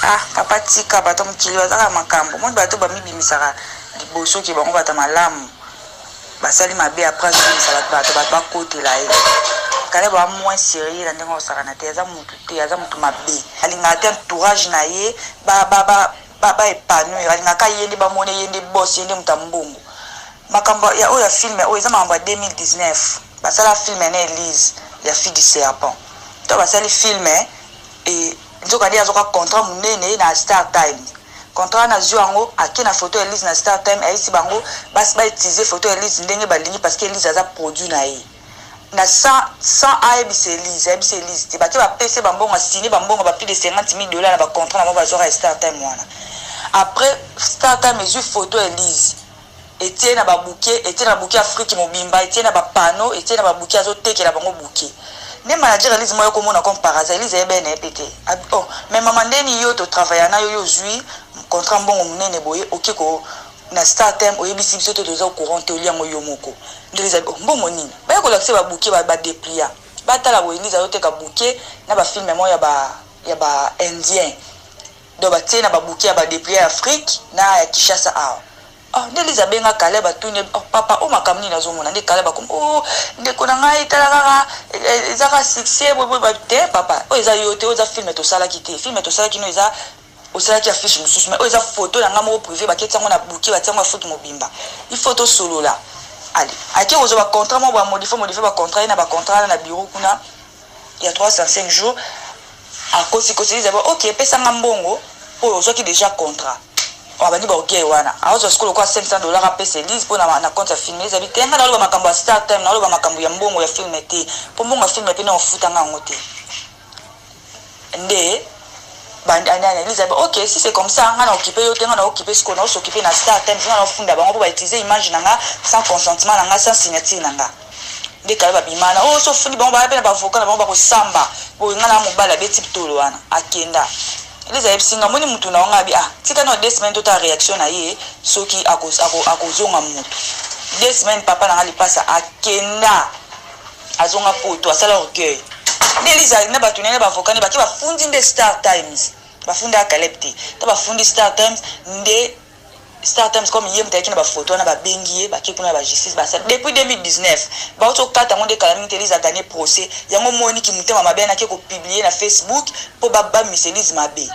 Ah papa tika bato ya mokili bazaka makambo moni bato bamibimisaka liboso ke bango bato malamu basali mabe après azobimisa bato bato bato bakotela ye. Caleb aza moins sérieux na ndenge osakana te, aza mutu te, aza mutu mabe, alingaka te entourage na ye ba ba ba ba ba épanouir, alingaka ye nde bamona ye nde boss, ye nde moto ya mbongo. Makambo ya oyo ya film oyo eza makambo ya 2019, basala film na Elise ya Fille du Serpent to basali film e nzoka nde azoka contrat monene na Star Times. Contrat wana azwi yango, ake na photo ya Elise na Star Time, ayesi bango bautiliser photo ya Elise ndenge balingi parce que Elise aza produit na ye. Na sans ayebisa Elise, ayebisa Elise te, bake bapese bambongo, asine bambongo ba plus de 50 000 $ na bacontrat na bango bazwaka ya Star Time wana. Après, Star Time ezwi photo ya Elise, etie na babouquet, etie na babouquet Afrique mobimba, etie na bapano, etie na babouquet, azotekela bango bouquet. Nde manager Elise moko ekomona comme par hasard, Elise ayebene na ye pe te. Oh, mais mama, ndeni yo totravailla na yo, yo ozwi contrat mbongo monene boye, oke ko na Star Time, oyebisi biso te, toza courant te, oliango yo moko. Nde Elise, oh, mbongo nini? Baye kolakisa babouquet, badéplia, batala boye, Elise azoteka bouquet na bafilm moko ya ba indien. Donc batie na babouquet ya badéplia ya Afrique na ya Kinshasa awa. Oh, nde Elise abenga Caleb, atuni: "Oh, papa, o makambo nini nazomona?" Nde Caleb akomi: "Oh, ndeko na ngai, tala kaka, eza kaka succès boye te. Papa, oyo eza yo te, oyo eza film tosalaki te. Film tosalaki no eza osalaki affiche mosusu, mais oyo eza photo na ngai moko privé, baketi yango na bouquet, batie yango Afrique mobimba. Il faut tosolola." Ale ake kozwa bacontrat moko, bamodifie modifie bacontrat ye na bacontrat wana na bureau kuna ya 305 jours. Akosikosi Elise: "Ok, epesanga mbongo oyo ozwaki déjà contrat." Abandi baorgueil wana, azwa sikoyo lokola 500 $ apesa Elise mpo na compte ya film. Ezabi te, nga naloba makambo ya Star Time, naloba makambo ya mbongo ya film te, mpo mbongo ya film mpe na ofutanga yango te. Nde Elise: "Ok, si c'est comme ça, nga na occupe yo te, nga na occupe sikoyo, na osoccupe na Star Times, nga na ofunda bango mpo bautiliser image na nga sans consentement na nga, sans signature na nga." Nde kala babimana oyo so ofundi bango, baya mpe na bavocat na bango, bakosamba boye. Nga na mobali abeti tolo wana, akenda. Elise ayebisi nga: "Moni mutu na wango abi, ah, tika na 2 semaines, tota réaction na ye soki akozonga mutu." 2 semaines, papa na nga lipasa akenda, azonga poto, asala orgueil. Nde Elise na bato nene, bavocat, nde bake bafundi nde Star Times. Bafundi ya Caleb te, to bafundi Star Times. Nde Star Times, comme ye moto ayaki na bafoto wana, babengi ye, bake kuna na bajustice, basala depuis 2019, bauti okata yango. Nde kala mingi te, Elise agagné procès yango. Moniki motema mabe, anaki kopublier na Facebook mpo bamisa Elise mabe.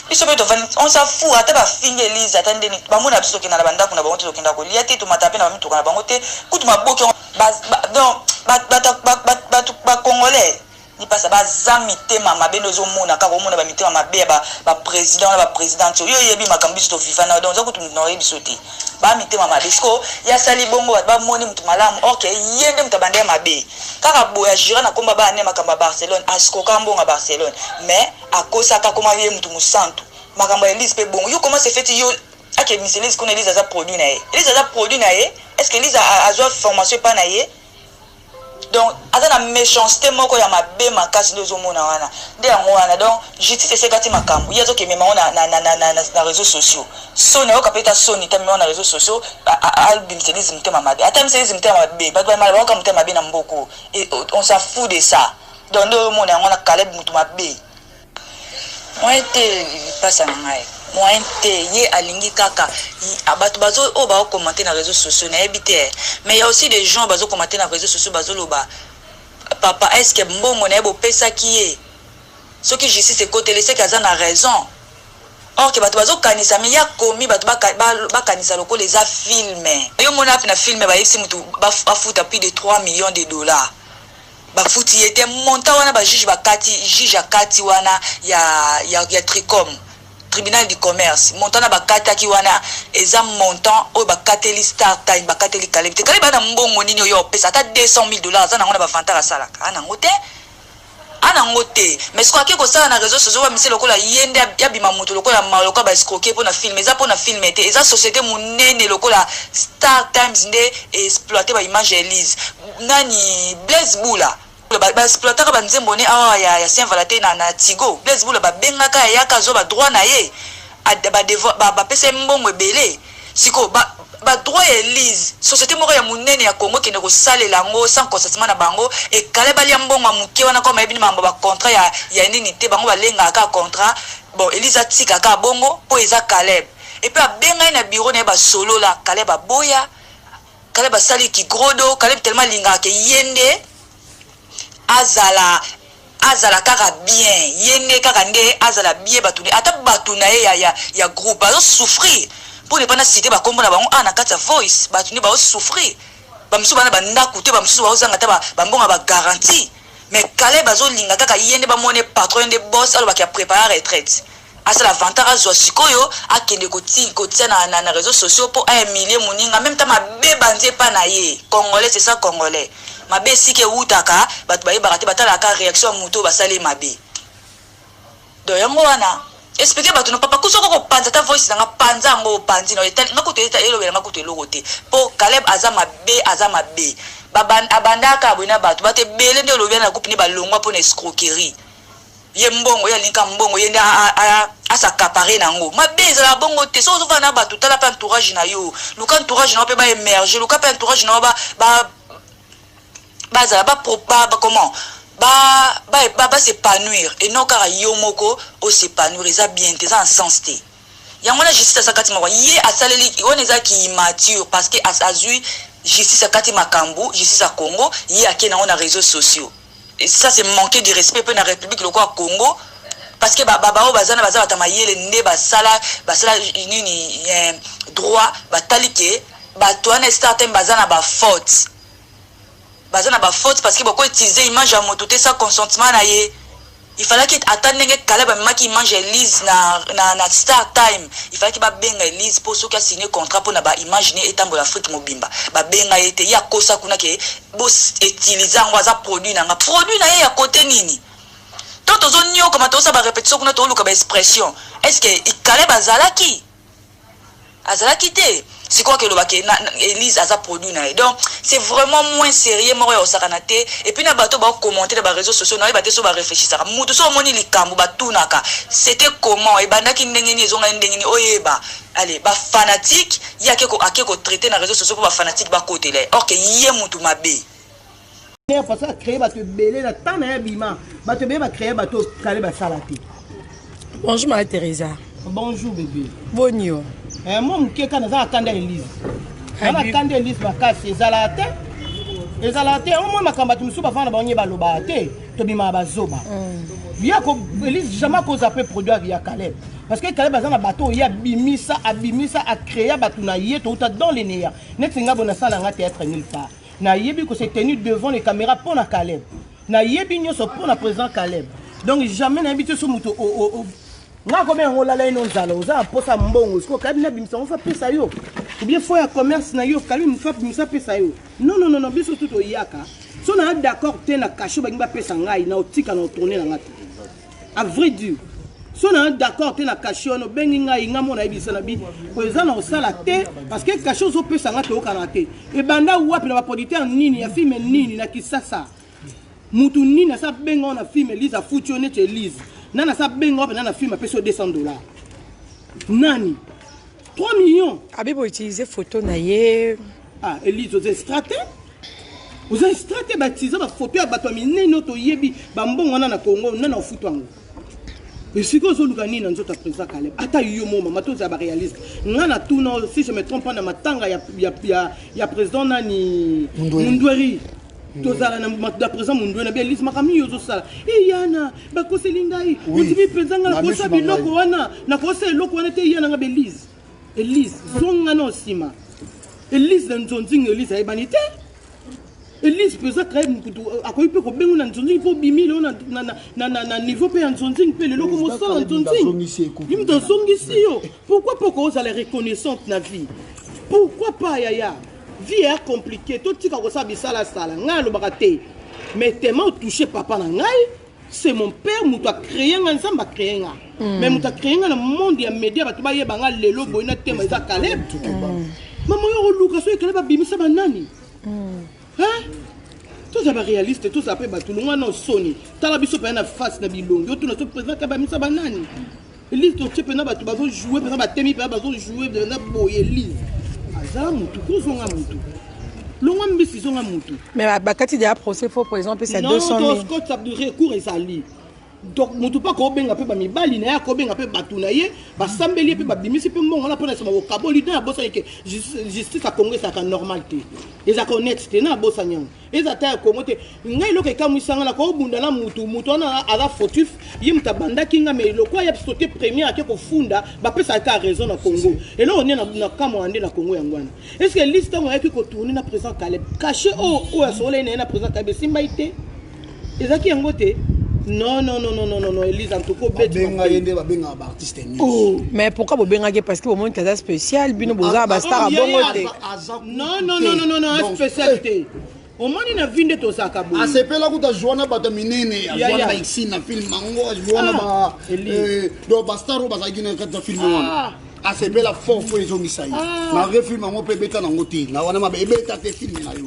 Biso mpe tovandi, on s'en fout. Ata bafingi Elise, ata ndeni bamona biso, tokenda na bandako na bango te, tokenda kolia te, tomata mpe na bamituka na bango te, kutu maboki. Donc bato bacongolais lipasa baza mitema mabe. Nde ozomona kaka, omona bamitema mabe ya baprésident na baprésidente oyo oyebi makambo biso toviva na. Donc oza kutu moto na oyebi biso te, bamitema mabe. Siko yasali bongo, bato bamoni moto malamu, or que ye nde moto abanda ya mabe. Kaka boye agira na komba bana ne makambo ya Barcelone, asikoka mbongo ya Barcelone, mais akosaka koma ye moto mosantu. Makambo ya Elise mpe bongo. Yo, comment se fait yo akebimisa Elise kuna? Elise aza produit na ye, Elise aza produit na ye. Est ce que Elise azwa formation epa na ye? Donc aza na méchanceté moko ya mabe makasi. Nde ozomona wana, nde yango wana. Donc justice esekati makambo, ye azokemema ngo na réseaux sociaux. Soni ayoka mpe ta soni, ta mema na réseaux sociaux, abimisa Elise motema mabe. Ata misa Elise motema mabe, bato bayoka motema mabe na mboko, on s'en fout de ça. Donc nde oyomona yango na Caleb, moto mabe. Moyen te, lipasa na ngai, moyen te. Ye alingi kaka bato bazo oyo baocommenter na réseaux sociaux, nayebi te, mais y a aussi des gens bazocommenter na réseaux sociaux, bazoloba: "Papa, est ce que mbongo na ye bopesaki ye? Soki justice ekoteli, seke aza na raison." Or que bato bazokanisa, me ya komi bato bakanisa lokola eza film. Yo mona ape na film, bayebisi motu bafuta plus de 3 millions de dollars, bafuti ye te. Montant wana, bajuge bakati, juge akati wana ya Tricom, tribunal du commerce. Montant na bakataki wana eza montant oyo bakateli Star Time, bakateli Caleb te. Caleb ana mbongo nini oyo opesa? Ata 200 000 $ aza nango na bavantard asalaka anango te, anango te. Mais soki ake kosala na réseau sociaux, bamisi lokola ye nde yabima moto lokola ma lokola baescroquer mpo na film. Eza mpo na film te, eza société monene lokola Star Times nde exploite baimage ya Elise. Nani, Blaise Bula, baexploitaka banzembo ne awa ya Saint Valentin na Tigo. Blaise Bula babengaka, ayaka, azwa badroit na ye, bapesa ye mbongo ebele. Sikoyo badroit ya Elise, société moko ya monene ya Congo ekende kosalela yango sans consentement na bango. Ekale balia mbongo ya moke wana, koma yebi makambo bacontrat ya nini te. Bango balengaka kaka contrat. Bon, Elise atika kaka bongo mpo eza Caleb. Et puis abenga ye na bureau na ye, basolola. Caleb aboya. Caleb asali kigrodo. Caleb tellement alingaka ke ye nde azala kaka bien, ye nde kaka nde azala bien. Bato, ata bato na ye ya groupe bazosouffrir, mpo ne pas na citer bakombo na bango a na kati ya voice. Bato nde bazosouffrir, bamosusu bana bandako te, bamosusu bazozanga ata bambongo ya bagarantie. Mais Caleb azolinga kaka ye nde bamoni patron, ye nde boss. Alobaki aprépare retraite, asala vantard, azwa sikoyo, akende kotia na réseaux sociaux mpo ahumilie moninga. Même ta mabe bandi epa na ye. Congolais, c'est ça, congolais mabe esika ewutaka, bato bayebaka te, batalaka réaction ya moto oyo basali mabe. Donc yango wana explique bato no papa kuso koko panza ta voice nanga, panza yango, opanzi na nga kutu, elobela nga kutu eloko te, mpo Caleb aza mabe, aza mabe. Abandaka boye na bato, bato ebele nde olobi na groupe nde balongwa mpo na escroquerie. Ye mbongo, ye alinka mbongo, ye nde as'accaparer nango. Mabe ezala bongo te. Soki ozofanda na bato, tala mpe entourage na yo, luka entourage na yo mpe baémerge, luka mpe entourage na yo bazala ba comment bas'épanouir et non kaka yo moko os'épanouir. Eza bien te, eza en sens te. Yango wana justice aza kati moko, ye asaleli wana ezalaki immature, parce que azwi justice akati makambo, justice ya Congo, ye ake nango na réseaux sociaux. Et ça, c'est manquer du respect mpe na république lokola Congo, parce que baoyo baza na baza bato mayele nde basala nini, droit, batali ke bato wana Star Time baza na bafaute, baza na bafaute, parce que bakoutiliser image ya moto te sans consentement na ye. Il fallaki ata ndenge Caleb amemaki image ya Elise na Star Time, il fallaki babenga Elise, mpo soki asigne contrat mpona baimage ne etambola Afrique mobimba, babenga ye te. Ye akosa kuna ke boutiliser yango, aza produit na nga. Produit na ye ya kote nini? To tozoniokama, tozosala barépétition kuna, tozoluka baexpression. Est ce que Caleb azalaki te? Sikoyo akelobaki Elise aza produit na ye. Donc c'est vraiment moins sérieux moko ya kosakana te. Et puis na bato bacommenter na baréseaux sociaux, nayeba te so baréfléchissaka. Mutu so omoni likambo, batunaka: c'était comment, ebandaki ndenge nini, ezongaki ndenge nini, oyeba. Ale bafanatique, ye ake kotraiter na réseaux sociaux mpo bafanatique bakotela ye, or ke ye mutu mabe. Parce que acréé bato ebele na temps na ye, bima bato ebele, bacréé bato kale basala te. Bonjour Marie Teresa. Bonjour bébé. Boni yo? Eh, mwa moke kaka. Naza na kanda Elise, naza na kanda Elise makasi. Ezalaka te, ezalaka te. Yango mwa makambo, bato mosusu bafanda bango nye, balobaka te, tobimaka bazoba. Ya Elise jamais akoza mpe produit ya Caleb, parce que Caleb aza na bato oyo ye abimisa, abimisa, acréa bato na ye. Touta dans le néant. Neti nga boye, nasala nga théâtre nulle part, nayebi kose tenir devant les caméras mpo na Caleb, nayebi nyonso mpo na président Caleb. Donc jamais nayebi te so moto nga komi yango olala ye no nzala, oza na mposa mbongo. Sikoyo Caleb nabimisa ngo, fa pesa yo, ou bien fo ya commerce na yo, Caleb fa bimisa, pesa yo. Non, non, non, non. Biso tu toyaka so naa d'accord te na cachet balingi bapesa ngai, na otika na otourne na nga te. À vrai dire, so na d'accord te na cachet wana obengi ngai, nga mo nayebisa na bi eza na kosala te, parce que cachet ozopesa nga, toyokana te. Ebanda wapi? Na baproducteur nini ya film nini na Kisasa? Mutu nini asa benga na film Elise afuti yo? Neti Elise, nani asa benga wapi na film apesi yo 200 dollars? Nani? 3 millions. Abi boutiliser photo na ye. Ah Elise, oza extra te, oza extra te. Batiza bafoto ya bato ya minene oyo toyebi, bambongo wana na Congo, nani ofutu yango? Esika ozoluka nini na nzoto ya président Caleb? Ata yo mo mama, tozala baréaliste. Nga na tuna, si je me trompe pas, na matanga ya président nani, Mundweri, tozala na président Mundweri na bi Elise, makambo nini ozosala? Eyana bakoseli ngai, ondimi mpenza nga nakosa biloko wana, nakosa eloko wana te. Eya nanga baelise, Elise zonga na nsima. Elise na nzonzinga, Elise ayebani te. Elise mpenza kaye mukutu akoki mpe kobenga na nzonzingi mpo obimi lelo na niveau mpe ya nzonzingi, mpe lelo komosala nzonzingi, ye moto azongisi yo. Pourquoi mpo kozala reconnaissante na vie? Pourquoi pas? Yaya, vie eya compliqué, totika kosala bisalasala. Ngai alobaka te, mais tellement otouche papa na ngai, c'est mon père. Moto acréé nga, Nzambe acréé nga, mais moto acréé nga na monde ya média, bato bayeba nga lelo boye na tema, eza Caleb. Mama oyo koluka so Caleb abimisa banani? Tozala baréaliste, tozala mpe bato longwa na osoni. Tala biso mpenza na face na bilongi, otuna so président Caleb abimisa banani? Elise, totie mpenza bato bazojoue mpenza, batemi mpenza, bazojoue mpenza boye. Elise aza mutu, kozonga mutu, longwa mbisi, zonga mutu. Mais bakati deya procès, faux président mpesa 200 000. Non, recours ezali. Donc moto mpe akobenga mpe bamibali na ye, akobenga mpe bato na ye, basambeli ye mpe babimisi mpe mbongo wana mpona nsima kokaboli. Na abosani ke justice ya Congo ezalaka normal te, ezalaka honnête te. Na abosani yango, eza ata ya Congo te. Ngai eloko ekamwisanga, na kobunda na mutu, mutu wana aza fautif, ye moto abandaki nga, mais lokwa ya biso te, première ake kofunda, bapesaka ka raison na Congo. Eloko nde na kamwa nde na Congo yango wana. Est ce que liste ntango ayaki kotourne na président Caleb, cachet oyo oyo asololaki na ye na président Caleb esimbai te, ezalaki yango te? Non, non, non, non, non, non, non, Elise, en tout cas obeti. Babenga ye nde babengaka baartiste nyonso. Oh. Mais pourquoi bobengaki? Parce que bomoni kaza spécial, bino boza na bastar Oh, bongo yeah, te. Non, non, non, non, non, non, spécial te. Omoni, na vie nde tozalaka boye. Asepela kuta azwa na bato ya minene, azwa na ya. baexi na film yango, azwa na Ah, ba Elise. donc bastar oyo bazalaki na kati ya film wana. Asepela fort fo ezongisa ye malgré film yango mpe ebeta nango te na wana mabe, ebeta te film na yo.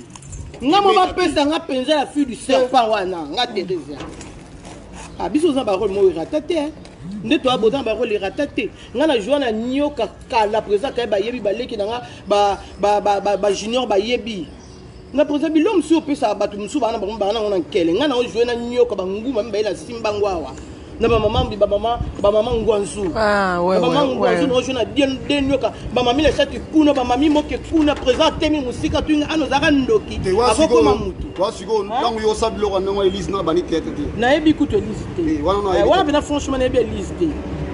Nga mo bapesa nga mpenza ya fille du serpent wana. Nga Theresia, ah, biso oza barole moko erata te, hein. Nde toya boza na barole erata te. Nga na joa na nioka kala, président kaye bayebi, baleki na nga bajunior bayebi nga. Président, bilo mosusu opesaka bato mosusu baa na bango, baa nango na nkele. Nga na ojoue na nioka, banguma mibale na simbango awa na bamama, bamama, bamama ngwanzu. Ah, ouais, bamama ngwanzu na ojoue na de nioka, bamami na shati kuna, bamami moke kuna. Président atemi mosika tuinga ana ozalaka ndoki Te wa akokoma sikoyo mutu. Wa sikoyo ntango yo osala biloko ya ndenge Elise na bani théâtre te. Nayebi kutu Elise te. Eh, wana nayebi Eh, te. wana mpena franchement nayebi Elise te.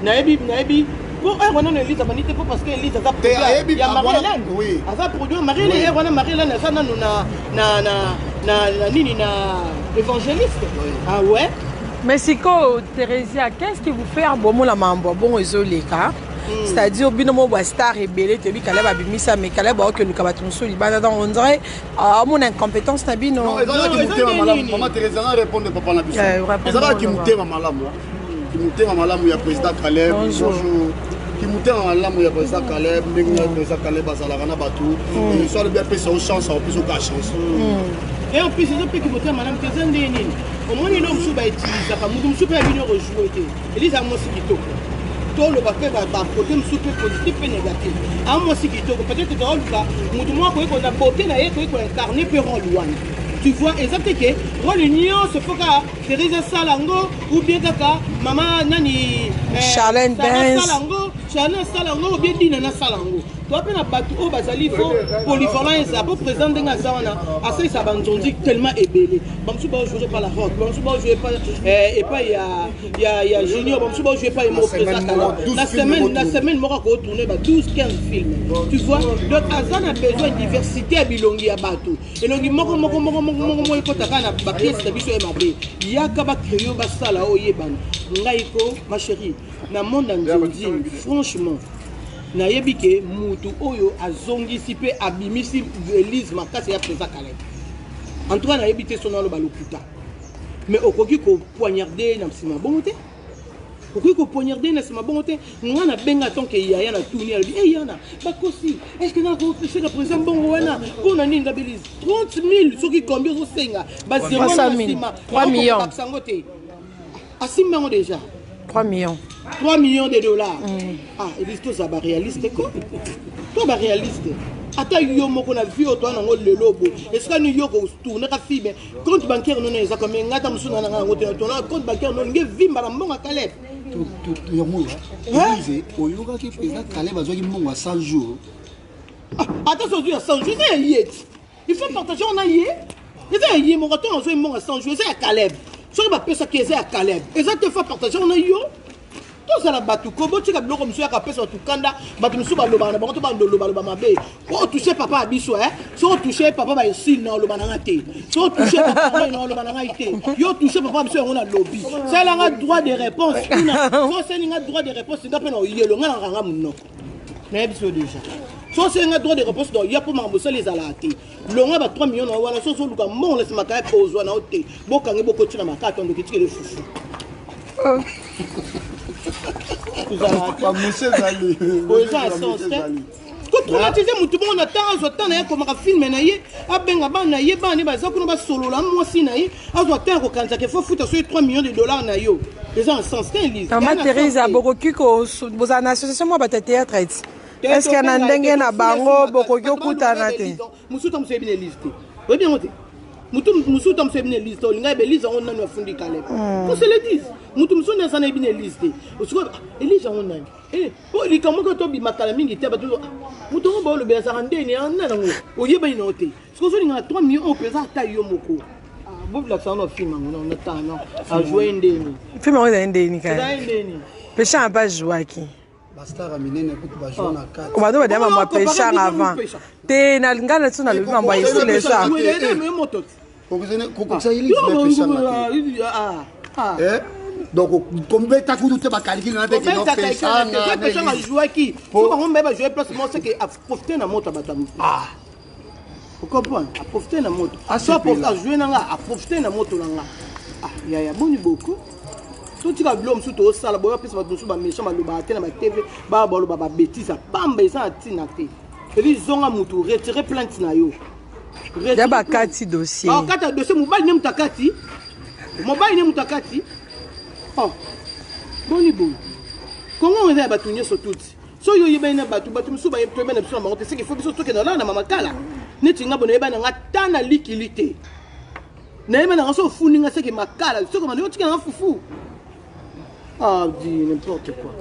Nayebi po heure wana na Elise abandi te, po parce que Elise aza produit ayebi- ya Marie wana- Hélène. Oui. Aza produit ya Marie Hélène. Heure wana Marie Hélène aza nanu na nini, na évangéliste. Ah ouais. Mais sikoyo Thérésia, qu'est ce qui vous fait bomona mambo bongo ezoleka? C'est-à-dire bino mo bastar ebele, toyebi Kaleb abimisa, mais Kaleb aokeluka bato mosusu libanda. Donc on dirait amona incompétence na bino. Non, ezalaki Non, eza motema nde malamu. nini? Mama Thérèse anga répondre papa na biso. Yeah, répondre Ezalaki papa. motema malamu, kimotema malamu ya président Caleb. Bonjour. Bonjour. Kimotema malamu ya président Caleb, ndenge ya président Caleb azalaka na bato, so alobi apesa yo chance, akopesa oka chance. Et en plus eza mpe kimotema malamu te. Eza nde nini? Omoni, eloko mosusu bautilisaka motu mosusu mpe ya bino rejoue te. Elise mwasi kitoko, toloba mpe bakote mosusu mpe positif mpe négatif. A mwasi kitoko, peut-être tooluka motu moko akoki kozwa beauté na ye, koki koincarne mpe rôle wana, tu vois. Eza te ke rôle nyonso fo kaka Therese asala yango, ou bien kaka mama nani, Charlène Sarah Benz. asala yango, Charlène asala yango, ou bien Dina nasala yango. Toa mpe na bato oyo bazali fo polyvalent. Eza po président ndenge aza wana, asalisa banzonzi tellement ebele. Bamosusu baojoue pa la rock, bamosusu baojoue pa epai ya junior, bamosusu baojoue pa emo président semaine Kala. moko, 12 Na films semaine, na moko. semaine moko akotourne ba 12 15 films, tu vois. Donc aza na besoin diversité ya bilongi ya bato. Elongi moko moko moko moko moko moko ekota kaka na bapièce na biso ya mabe. Yaka bacréo basala oyo oyebana. Ngai ko, ma chérie, na monde ya nzonzi, franchement nayebi ke mutu oyo azongisi mpe abimisi Elise makasi ya président Caleb. En tout cas nayebi te sono aloba lokuta, mais okoki kopoignarde na nsima bongo te, okoki kopoignarde na nsima bongo te. Nga nabenga tonke yaya na tuni, alobi e yana bakosi, est ce que nakoseka président mbongo wana mpo na nini? Ngabelise 30 000 soki combien ozosenga bazero 300 na 000, nsima. 3 millions. Bakokakisa yango te, asimba yango déjà. 3 millions. 3 millions de dollars. Ah, Elise, tozala baréaliste ko, to baréaliste. Ata yo moko na vie oyo toa nango lelo bo, esika ni yo kotournaka film, compte bancaire nono eza comme nga ata mosusu na nanga yango te. Tona compte bancaire nono nge vimba na mbongo ya Caleb. Yango Elise, oyokaki président Caleb azwaki mbongo ya 100 jours? Ah, ata so ozwi ya 100 jours, eza ya ye ti, il faut partager ona ye. Eza ya ye moko. Ntongo azwi mbongo ya 100 jours, eza ya Caleb. Soki bapesaki, eza ya Caleb, eza te faut partager ona yo. Tozala bato ko, botika biloko mosusu yaka apesa bato kanda. Bato mosusu balobaka na bango to bandolobaloba mabe. Po otouche papa ya biso, so otouche papa baesile na oloba na nga te, so otouche papa na oloba na ngai te. Yo otouche papa ya biso, yango nalobi, salanga droit de réponse kuna. So oselinga droit de réponse, nga mpe na oyelo nga nakanga monoko. Nayebi biso déjà, so oselinga droit de réponse, donc ya mpo makambo osali ezalaka te. Longa ba 3 millions na wana. So ozoluka mbongo na nsima kaya, ozwa na yo te. Bokangi, bokoti na makata, ndoki, etikele fufu. Bamuse ezali. Oyo eza ya sens te. Kotraumatise motu bongo na ntango azwa ntan na ye, akomaka film na ye, abenga bana na ye, bana ne baza kuna, basolola, mwasi na ye azwa ntan ya kokanisaka efo futa soki 3 millions de dollars na yo. Eza na sens te, Elise. Mama Therese, bokoki bozala na association mwa bato ya théâtre eti, est ce que na ndenge na bango bokoki okutana te? Mosusu ta mosu oyebi na Elise te, oyebi yango te. Mutu mosusu ta mosusu ayebi na Elise te, olinga yeba Elise yango nani afundi Caleb. Qu'on se le dise. Mutu mosusu nde aza na yebi na Elise te. Osikoyo Elise yango nani? Eh, po likambo moko tobima kala mingi te bato moto yango baolobela azalaka ndeni nani yango oyebani na yo te. Soki ozolinga na 3 millions oyo mpenza ata yo moko. Bobilakisa wana film yango na tano ajoue ndeni. Film yango ezali ndeni kaka. Ezali ndeni. Pesha mpe ajouaki. Bastar ya minene kutu bajoue na kati. Obando badia mambo ya Pesha avant. Te na ngai na biso nalobi mambo ya esila eza. Kokokisa Elise na Pesha te. Donc kombeta kutu te bakalikili na te kino Pesha na Pesha ajouaki. So bango mbe bajoue place moko c'est que a profiter na moto ya bato. Ah. Ocomprendre? A profiter na moto. So ajoue na nga, a profiter na moto na nga. Ah yaya boni beaucoup. Totika biloko mosusu tozosala boyo apesa bato mosusu baméchant balobaka te na batv baya baloba babétise ya pamba eza na ntina te. Eli zonga mutu retire plainte na yo. Ya bakati dossier. Bakata dossier mobali ne mutu akati. Mobali ne mutu akati. Oh. Boni boye. Kongo eza ya bato nyonso tuti. So yo oyebani na bato, bato mosusu toyebani na biso na bango te. Seke fo biso tokende olala na mamakala. Neti nga bo nayebani na nga ta na likili te. Nayebani na nga so ofundi nga seke makala. Soki manda otika nga fufu. Ah, di n'importe quoi.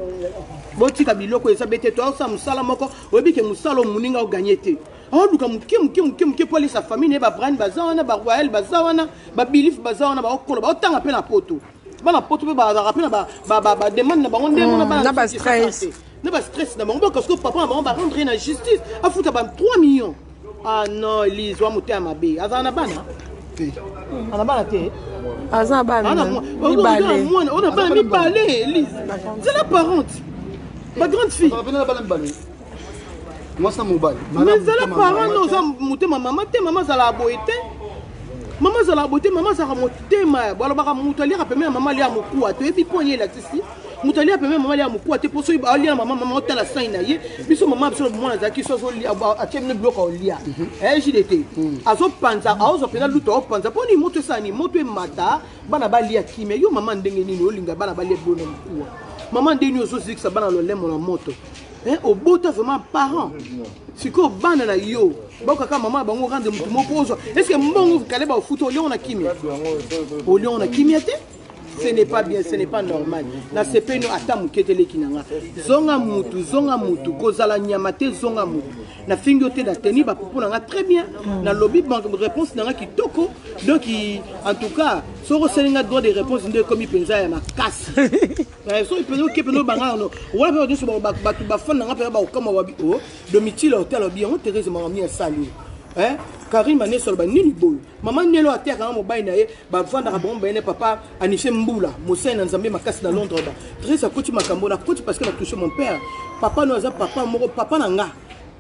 Botika biloko eza bete to osala mosala moko oyebi ke mosala oyo moninga oganye te. Aoluka moke moke moke moke mpo alesa famille na ye, ba Brian baza wana, ba Royal baza wana, ba Bilif baza wana, baokola baotanga mpe na poto. Bana poto mpe bazalaka mpe na ba demande na bango ndenge mona bana na ba stress. Na ba stress na bango parce que papa na bango ba rendre na justice afuta ba 3 millions. Ah non, Elise wa motema mabe. Azala na bana? Te. Ana bana te? Aza bana mibale. Mwana, ona bana mibale, Elise. C'est la parente. Ma grande fille. Azala bana mibale. Mwasi na mobali. Mais zala parent no oza motema mama te, mama azala boye te. Mama azala boye te, mama azalaka motema. Balobaka moto aliaka pembeni ya mama alia mokuwa. Toyebi mpo nini elakisi. Moto alia pembeni mama alia mokuwa te, mpo soki alia na mama, mama otala sai na ye. Biso mama biso mwana azalaki so azolia, atie bino biloko aolia. JDT. Azopanza, aozwa mpenza lutu aopanza. Mpo nini moto esala nini? Moto emata, bana balia kimia. Yo mama ndenge nini olinga bana balia biloko na mokuwa? Mama ndenge nini ozozikisa bana lolemo na moto? Hein, obota vraiment parent. Sikoyo bana na yo bakaka mama na bango rendre motu moko ozwa. Est-ce que mbongo kale ba ofuta oliongo na kimia? Oliongo na kimia te? Ce n'est pas bien, ce n'est pas normal. Na sepeno ata moke te leki na nga. Zonga mutu, zonga mutu, kozala nyama te, zonga mutu. Na fingi yo te na teni ba propos na nga très bien. Na lobi banque réponse na nga kitoko. Donc en tout cas, soko selinga droit de réponse nde komi penza ya makasi. So penza oke penza obanga no. Wana pe bato nyonso bato bafan na nga penza bakokama wabi o Domitila hotel alobi yango Thérèse Mangami asali. Hein? Karine Manessa aloba nini boye? Mama Nelo ateyaka nga mobali na ye, bavandaka bango mibale na papa Anise Mbula, mosali na Nzambe makasi na Londres ba. Thérèse akoti makambo na koti parce que na touché mon père. Papa no aza papa moko, papa na nga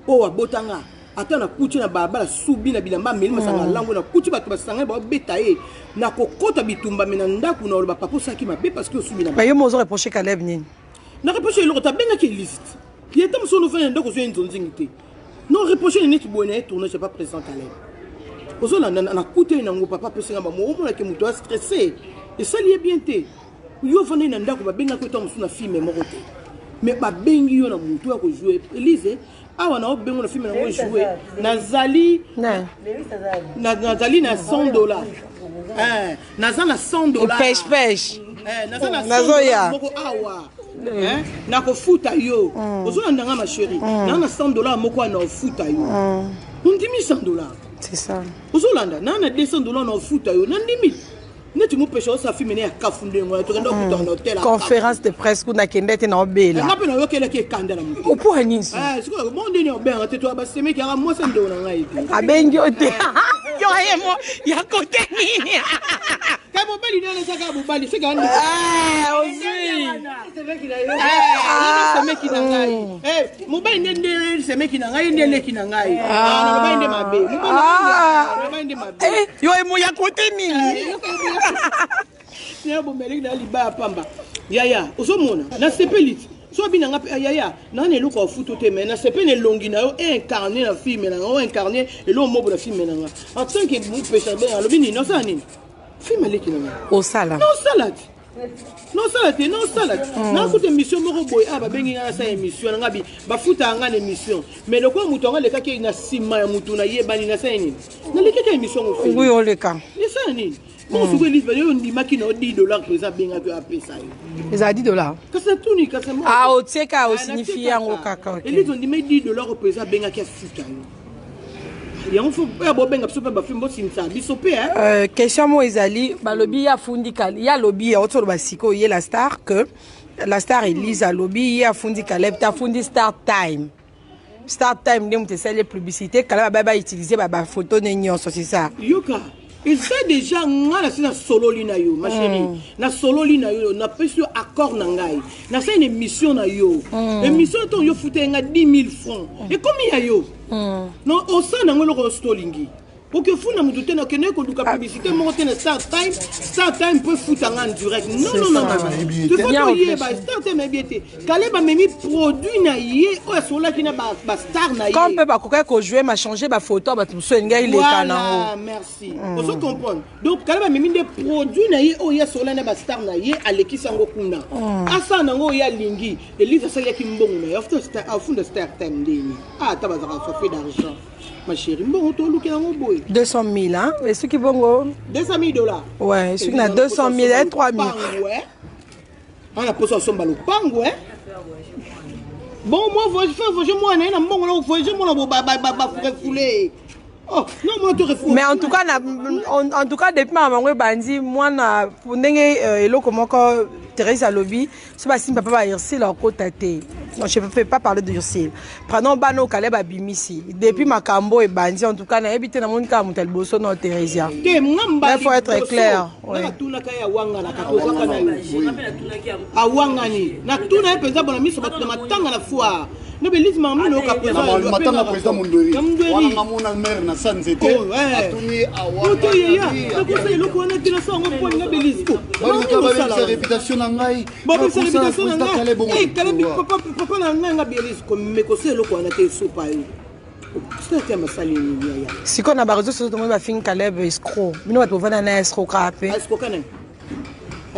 oyo abota nga. Ata na kuti na balabala subi na bilamba ameli masanga lango na kuti bato basangani babeta ye na kokota bitumba me na ndako na oloba papa osalaki mabe parce que osubi na Mais yo mozo reprocher Caleb nini? Na reprocher eloko te, abengaki Elise te. Ye ata mosusu ofandi na ndako ozwi ye nzonzingi te. Non reprocher nini neti boye na ye tournage ya pas président Caleb. Ozolanda na kuta ye nango papa apesi nga bamo omonake moto a stressé esali ye bien te. Yo ofandi na ndako babengaki yo ntango mosusu na filme moko te. Mais babengi yo na moto ya kojouer Elise awa na obengo na filme nango jouer nazali nazali na $100. Naza na $100. Pêche pêche. Naza na $100 moko awa. Nakofuta yo. Ozolanda nga ma chérie. Naza na $100 moko awa na ofuta yo. Ondimi $100. C'est ça. Ozolanda na na $200 na ofuta yo. Nandimi. Neti mopesha osa filme ne ya kafu ndengo ya tokenda okuta na hotel. Conférence de presse kuna kende te na obela. Nga pe na yokelaki ekanda na moto. Opo nini? Sikoyo bon ndeni obenga te to basemeki yaka mwasi ndeko na ngai te. Abengi yo te. Yo ye mo ya kote nini? Ka mobali nani ezaka mobali seka andi. Ozui. Semeki na ngai. Mobali nde nde semeki na ngai nde leki na ngai. Mobali nde mabe. Mobali nde mabe. Yo ye mo ya kote nini? Ya bomeleki na libaya pamba. Yaya, ozomona na sepeli. So bina nga yaya, na na eloko ya futu te mais na sepeli elongi na yo incarné na film na nga, incarné eloko mobo na film na nga. En tant que mupesha ben alobi nini, osala nini? Film aleki na nga. Osala. Non, osala. Nosala te, nosala te. Nakuta émission moko boye, ah, babengi ngai nasala émission na ngai, bafutaka ngai na émission, mais lokola moto yango alekaki na nsima ya motu nayebani, nasala nini? Nalekaki émission yango. Oui, oleka. Esala nini? Bongo soki Elise yo ondimaki na yo 10 $ président abengaki yo, apesa yo. Ezala 10 $. Kasi natuni, kasi Ah, otieka, osignifie yango kaka, ok. Elise, ondimaki 10 $ oyo président abengaki afuta yo yango, faut oyo bobenga biso mpe bafilm, bosimisaka biso mpe. Question moko ezali, balobi ye afundi, ye alobi, auti oloba sikoyo, ye la star, que la star Elise alobi ye afundi Caleb te, afundi Star Time. Star Time nde moto esali ye publicité. Caleb abai bautiliser bafoto ne nyonso, c'est ça? Yoka, eza déjà nga nasi nasololi na yo, ma chérie, nasololi na yo, napesi yo accord na ngai, nasali na émission na yo. Émission ntongo yo futa ye nga 10 000 francs, ekomi ya yo. Non, osala nango eloko nyonso tolingi. Okefunda motu te, nakende koluka publicité moko te na Star Time. Star Time mpo efuta nga en direct, non, non, non. Star Time toyeba, Star Time ayebi ete Kaleb amemi produit na ye oyo asololaki na bastar na ye. Comme mpe bakokaki kojouer, machanger bafoto ya bato mosusu, elingi eleka nango. Merci, ozo comprendre. Donc Kaleb amemi nde produit na ye oyo ye asololaki na bastar na ye, alekisi yango kuna, asala nango oyo alingi. Elise asaliaki mbongo na ye, afunda Star Time ndeni? Ata bazalaka soif d'argent, ma chérie, mbongo toluki yango boye. 200 000, hein? Et soki bongo 200 000 $. Ouais, soki na 200 000, 3 000. Ana poso asomba lopango, eh? Bon, moi voyage, fait voyage mwana ye na mbongo na voyage mwana barefoulé. Oh, non, moi to refoulé. Mais en tout cas, na, en tout cas, depuis mama bango ebandi mwana ndenge eloko moko Thérèse alobi so basimbi papa ba Ursile akota te. Non, je ne peux pas parler de Ursile. Prenons bana oyo Caleb abimisi depuis makambo ebandi. En tout cas, nayebi te, namoni kaka moto ya liboso no Thérésia. Te, ngamba. Il faut être clair. Natunaka ye, awanganaka, tozwaka na yo, awangani. Natuna ye mpenza bona miso bato na matanga na foire no belise mama noyoka. Matanga président Mundweri wana, ngamona mare na sa nzete, atuni. Otoyeya, nakosa eloko wana te, nasala yango mponi nga Belise. Balibisa réputation na ngai. Babebisa réputation na ngai. Kalebi, papa na ngai, nga Belise komekosa eloko wana te, esopa yo te, masali nini yaya? Sikoyo na baréseau sociaux tomoni bafingi Caleb escroc. Bino bato bovanda na escroc kaka mpe. Escroc nani?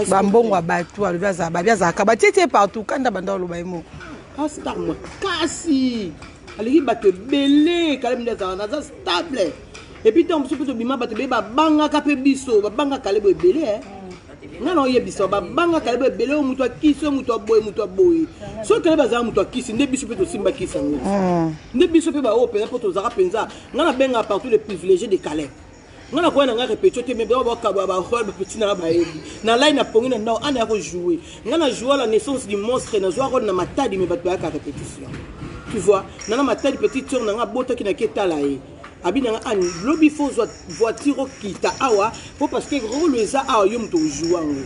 Bambongo ya bato, alobi azala babi, azalaka batie tie partout, kanda banda oloba ye moko. Astar makasi, aleki bato ebele. Kaleb nde azalaka, naza stable. Et puis ntango mosusu mpe tobima, bato ebele babangaka mpe biso, babangaka Kaleb ebele. Nga na oyebisa, babangaka Kaleb ebele. Oyo moto akisi, oyo moto aboye, moto aboye. Soki Kaleb azala moto akisi nde biso mpe tosimba kisi yango nde biso mpe baoyo mpenza, mpo tozalaka mpenza. Nga nabengaka partout le privilégié de Caleb. Nga nakoya na nga répétition te, mais bakaba barole, bapeti na nga bayebi. Nalai na pongi na ndako ana ya kojouer. Nga na joua La Naissance du monstre, nazwa role na Matadi, mais bato bayaka répétition, tu vois. Nana Matadi, petite sœur na nga abotaki, naki etala ye, abi na nga: "Ani, lobi faut ozwa voiture, okita awa po parce que role eza awa, yo moto ojoue yango."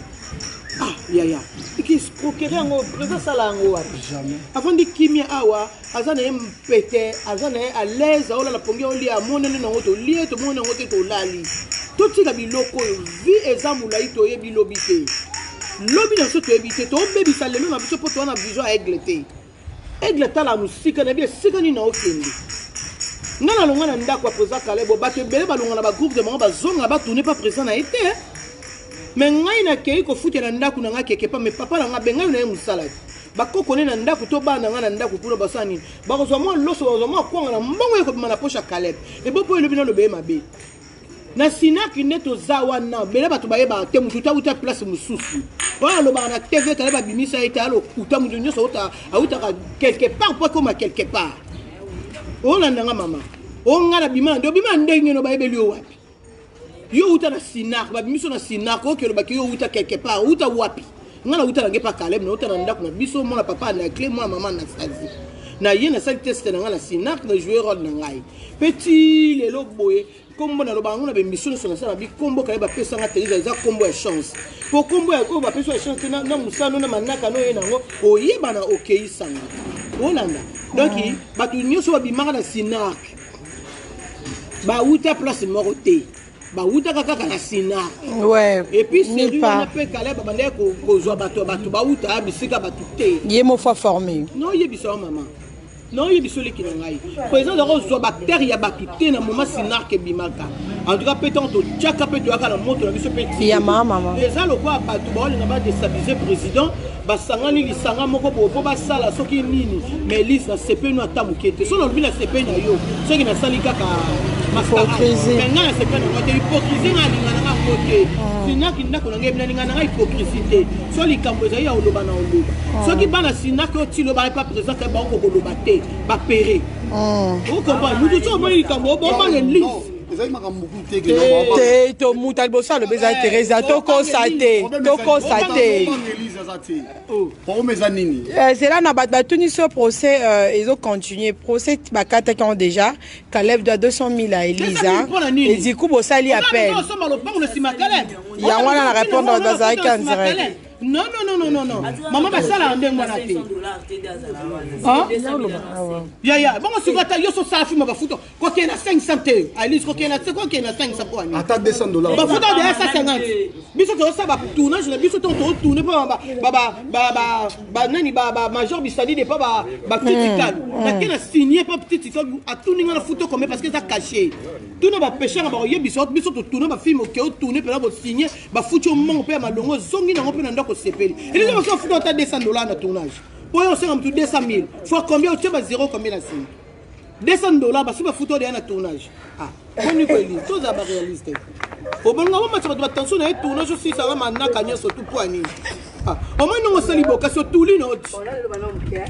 Ah yaya, eki escroquerie yango, président asala yango wapi? Avandi kimia awa, aza na ye mpete, aza na ye à l'aise, aolala pongi, aolia, amonani nango, tolie, tomoni yango te, tolali. Totika biloko oyo, vie eza molai, toyebi lobi te. Lobi na biso toyebi te, tobebisa lelo na biso mpo toza na vision ya aigle te. Aigle atala mosika, nayebi esika nini naokende. Nga nalonga na ndako ya président Kalebo, bato ebele balonga na bagroupe de bango, bazonga, batourne pa président na ye te. Mais ngai nakei kofutela ndako na ngai keke pa, mais papa na ngai abengai na ye mosala te. Bakoko ne na ndako to bana na ngai na ndako kuna basala nini? Bakozwa mwa loso, bakozwa mwa kwanga na mbongo ekobima na poche ya Caleb. Ebo mpo elobi naloba ye mabe na sinaki nde toza wana bele, bato bayebaka te. Motu tauta place mosusu oyo alobaka na TV, Caleb abimisa ye te, alokuta. Motu nyonso autaka quelque part mpo akoma quelque part. Olandanga mama o ngai nabima na nde obima ndenge no bayebeli yo wapi? Yo uta na sinak, babimiso na sinak, oke olobaki yo uta quelque part, uta wapi? Ngai nauta nange pa Caleb, nauta na ndako na biso, mwana papa na clé, mwana mama Anastasie. Na ye nasali test na ngai na sinak, na joue role na ngai mpe ti lelo boye. Nkombo naloba yango na bemission nyonso nasala bi, nkombo Caleb apesanga Theresa eza nkombo ya chance, po nkombo oyo bapesi ya chance te na mosano na manaka no ye nango oyebana okeisanga olanda. Donc bato nyonso babimaka na sinak bawuta place moko te, bawutaka kaka na sinak. Et puis série wana mpe Caleb babandaki kozwa bato ya bato bawuta bisika bato te. Ye mo fois formé. Non, oyebisa yo mama. Naoyebi so leki na ngai, président azalaka kozwa bactere ya bato te na moment sinark ebimaka. En tout cas mpe ntango totyaka mpe toyaka na moto na biso mpe Ya mama, mama. Eza lokola bato baolinga badestabilize président, basangani lisanga moko boye mpo basala soki nini. Mais Elise, nasepeli no ata moke te. So nalobi nasepeli na yo, soki nasali kaka mascarade. Hypocrisie. Mais ngai nasepeli na ngo te. Hypocrisie, ngai alinga na ngai yango te. Sinaki ndako na ngai nalinga na ngai hypocrisie te. So likambo ezali ya koloba, na koloba. Soki bana sinaki oyo tilo bayepa président ka bango koloba te, bapere okomprendre mutu. So omoni likambo obomana Elise. Ezali makambo mokutu te. Te, to moto ya liboso alobi eza Theresa. Tokosa te, tokosa te. Elise aza te. Problème eza nini? Zela na bato batuni so procès ezocontinue. Procès bakataki yango déjà. Caleb doit 200 000 à Elisa et du coup bosali appel. Osomba lopango na nsima Caleb. Yango wana na répondre bato bazalaki en direct. Non, non, non, non, non, non, mama, basalaka ndenge wana te. Hein? Yaya, bongo sikoyo ata yo so osala film, bafuta kokende na 500 te. Alise kokende na te, kokende na 500 mpo ani? Ata 200 $. Bafuta deya 150. Biso tozosala batournage na biso, ntongo tozotourne mpo banani, bamajor bisali de mpa bapetite kalu nake na signe mpa petite kalu atuni nga na futa combien, parce que eza caché. Tuna bapeshaka, bakoyebisa biso. Totourne bafilm, oke otourne mpena, bosigne, bafuti yo mbongo mpe ya malongo, ozongi nango mpe na ndako osepeli. Elise baso bafuta ata 200 $ na tournage, oyo osenga motu 200 000 fois combien? Otie ba zéro combien na nsima? 200 $, basi bafuta odeya na tournage. Ah, boni ko Elise, tozala baréaliste. Obolinga bomatisa bato batension na ye. Tournage osisaka manaka nyonso tu mpo anini? Ah, omoi ndongo osali bo, kasi otuli na oti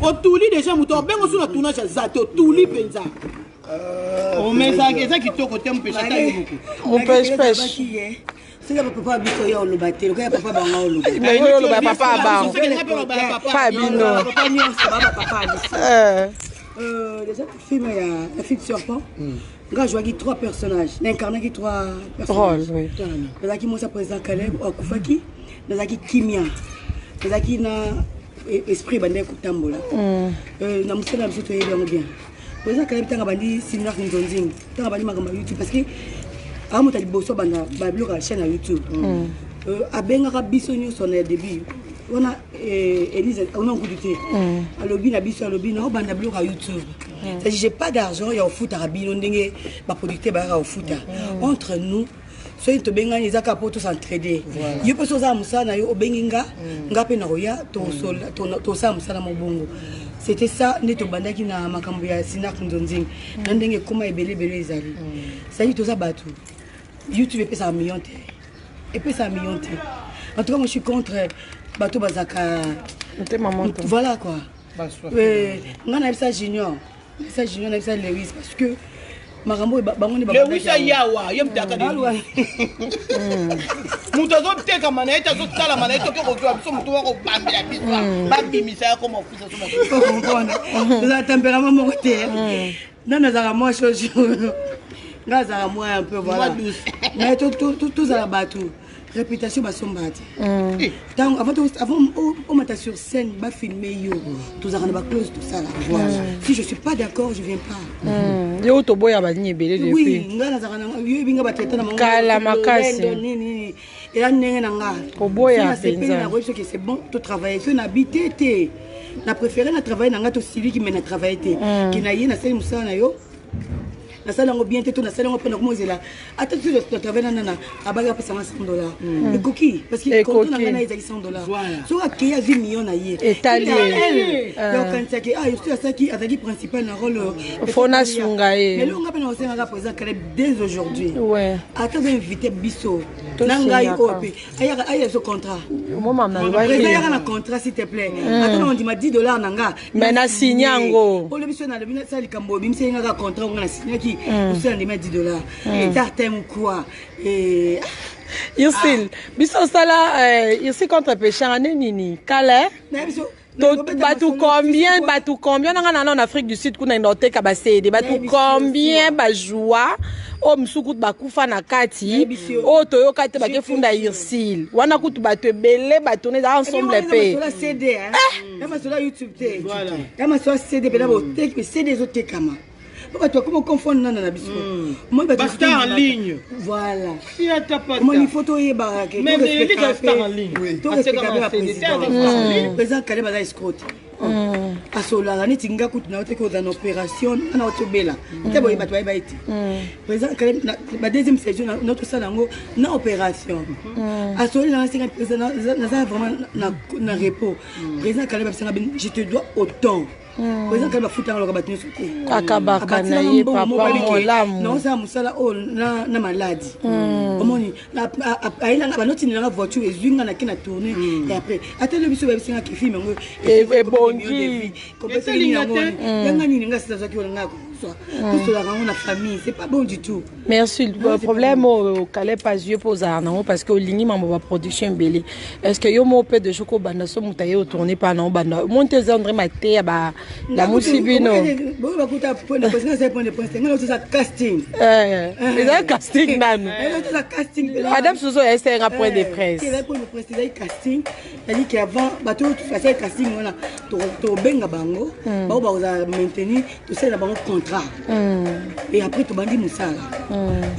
otuli déjà, moto abengo so na tournage aza te, otuli mpenza. Omezaka eza kitoko te, mopesha ata yo moko. Mopeshpesh. Soki papa biso ya oloba te, lokola papa bango oloba. Mais oyo oloba ya papa ya bango pa bino. Papa nyonso baba papa ya biso. Déjà film ya La Fille du serpent, nga jouaki trois personnages, naincarnaki trois personnages. Rôle, oui. Nazalaki mwasi ya président Caleb oyo akufaki, nazalaki kimia, nazalaki na esprit ebandaki kotambola. Na mosala na biso toyebi yango bien. Président Caleb, ntango abandi sinar nzonzing, ntango abandi makambo ya YouTube, parce que awa moto ya liboso abanda babiloko ya chaîne ya YouTube, abengaka biso nyonso na ya début wana. Elise ona nkutu te, alobi na biso, alobi naobanda biloko ya YouTube, c'est-à-dire j'ai pas d'argent ya kofutaka bino ndenge baproducteur bayaka kofuta. Entre nous, soki tobengani, eza kaka mpo tosentraide. Yo mpe so ozala mosala na yo, obengi nga, nga mpe nakoya, tosala mosala mobongo. C'était ça nde tobandaki na makambo ya sinak nzonzing na ndenge ekóma ebele ebele ezali. C'est-à-dire toza bato, YouTube epesaka million te, epesaka million te. En tout cas moi je suis contre bato bazalaka motema moto. Voilà quoi. Nga nayebisa Junior, nayebisa Junior, nayebisa Lewis, parce que makambo oyo bango nde Lewis babandaki yango. Ayawa ye moto aka moto azotekama na ye te, azotalama na ye, toke kozwa biso moto wa kobambela biso, babimisa ya koma ofisa so. Comprendre, tozala tempérament moko te. Nani azalaka mwa chose, nga azalaka mwa un peu, voilà. Mwa douce. Mais tozala bato, réputation basombaka te. Ntango avant omata sur scène, bafilme yo, tozalaka na baclause tosala. Si je suis pas d'accord, je viens pas. Yo toboya banini ebele Oui. depuis. Nga nazalaka na yoyebi nga bateta na Kala makasi. Nini eza ndenge na nga. Koboya Soki nasepeli, mpenza. nakoyebi soki c'est bon, totravaille. Soki nabi te te, na préféré na travaille na nga, tosiliki, mais na travaille te ke na ye nasali mosala na yo, nasali yango bien te, to nasali yango mpona komozela. Ata soki na travaille na nana abaki apesanga 100 $, ekoki, parce que Ekoki. contrat na ngai na ye ezalaki 100 $. Voilà. Soki akei azwi million na ye, Etali ye. yokanisaki ah soki asalaki, azalaki principal na rôle. Faut nasunga ye. Mais eloko nga mpe na kosengaka président Caleb dès aujourd'hui, ata azoinvite biso na ngai oyo mpe ayaka, aya biso contrat. Omoma Président yaka na contrat, s'il te plaît. Ata na ondima 10 $ na nga. Mais na signe yango. Olobi so nalobi nasala likambo, obimisi ngaka contrat nga nasignaki, osala ndima 10 $, tartem ou quoi. Et Ursile, biso osala Ursile contre peshanga nde nini kala, eh? Nayebi so Bato combien, bato combien nanga nana en Afrique du Sud kuna enda oteka baCD, bato Nayebi combien bajua oyo mosusu kutu bakufa na kati. Nayebi si Oyo toyoka te, bakefunda Ursile wana kutu bato ebele batourne eza ensemble mpe. Masolo CD, ya masolo ya YouTube te, ya masolo ya CD mpena boteki CD ezotekama po bato bakoma confondre nana na biso. Omoni bato Ba star en ligne. Voilà. Fiata pata. Omoni, faut toyebaka ke Mais Elise aza star en ligne. torespecta mpe Atekama CD, baprésident. aza star en ligne. Président Caleb aza escroc te. Asololaka neti nga kutu na oteki kozala na opération, nga na otobela te boye, bato bayeba ye te. Président Caleb, ba deuxième saison na tosala yango na opération, asololi nanga, senga président, naza vraiment na repos. Président Caleb abisanga: "Je te dois autant." Président Caleb afutanga loka bato nyonso te. Akabaka na ye, papa molamu. Naosala mosala oyo na maladi, omoni, ayelanga banotinelanga voiture, ezwi nga, nake na tourner. Et après atele biso, bayebisingaki film yango Ebongi. Yanga nini, nga sisa azwaki wana, nga kozwa, tosolaka yango na famille, c'est pas bon du tout. Merci. Non, c'est Problème oyo Caleb azwi mpo ozala nango, parce que olingi mambo baproduction ebele. Est ce que yo moko mpe deja kobanda so moto aye otourne mpa na obanda omoni te, eza André Mateya balamusi bino? Boyo bakuta point de presse, nga asali point de presse te, nga naotosa casting. Ezali casting nanu. Naotosa casting. Adam Soso esenga point de presse. Ezali point de presse, ezali casting. C'est-à-dire qu'avant bato oyo basali casting wana, tobenga bango, bango bakozala maintenir, tosalela bango contrat et après tobandi mosala.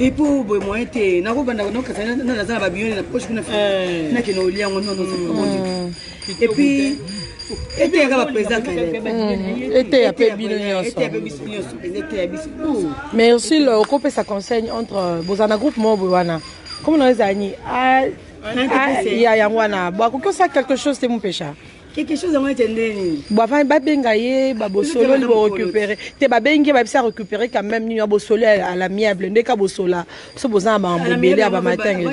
Et po boye moyen te, nakobanda nakokasa naza na babioni na poche kuna, nakende olia yango. Non, non, c'est pas bon du tout. Et puis eteyaka baprésident Caleb. Eteya mpe bino nyonso. Eteya mpe biso nyonso mpenza, eteya biso nyonso. Mais aussi okopesa conseil entre bozala na groupe moko boye wana, comme na ezala ni ya yango wana, bakoki osala quelque chose te, mopesha. Quelque chose yango ete ndeni? Bon, avant babenga ye, babosololi, borécupérer te, babengi ye, babisa récupérer quand même nini ya bosolo à l'amiable, nde ka bosola so boza na makambo ebele ya bamatange.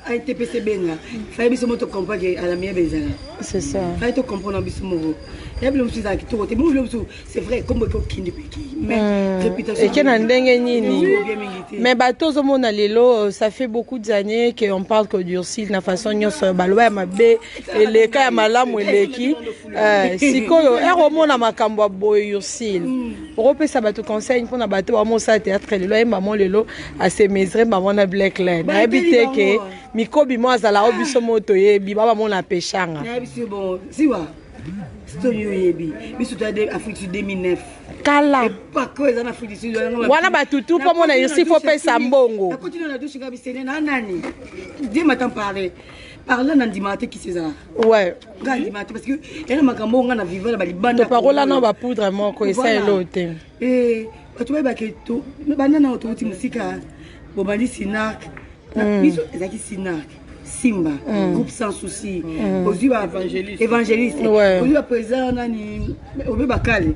ATPC benga faye, biso mo tocomprend ke à l'amiable ezala. C'est ça. Faye tocomprendre biso moko ya bilo mosusu ezala kitoko te. Bongo bilo mosusu, c'est vrai, kombo ekokende mpe ekei, mais réputation Eke na ndenge nini? Bien mingi te. Mais bato ozomona lelo, ça fait beaucoup d'années que on parle que d'Ursile na façon nyonso, baloba ya mabe eleka, ya malamu eleki. Sikoyo ere omona makambo ya boye, Ursile, okopesa bato conseil mpona bato bamosala théâtre lelo, ayemba mo lelo, asemesre bango na Black Line, nayebi te ke mikobi mo azala o biso mo toyebi ba bamona peshanga. Nayebi si bon siwa stoni oyebi biso toya Afrique du 2009. Kala. Epako eza na Afrique du Sud. Wana batutu mpo mona Ursile fo pesa mbongo. Nakotino na douche, nga bisene na nani, Dieu m'attend parler par là, na ndimaka te kisi ezalaka. Nga ndimaka te, parce que ena makambo oyo nga na vivre na balibanda. Topakola na bapoudre moko esa elo te. Bato bayebake banda na touti mosika, bobandi Sinark, biso ezalaki Sinark, Simba, groupe Sans Souci, ozwi ba évangéliste, ozwi baprésident nani, obe bakale.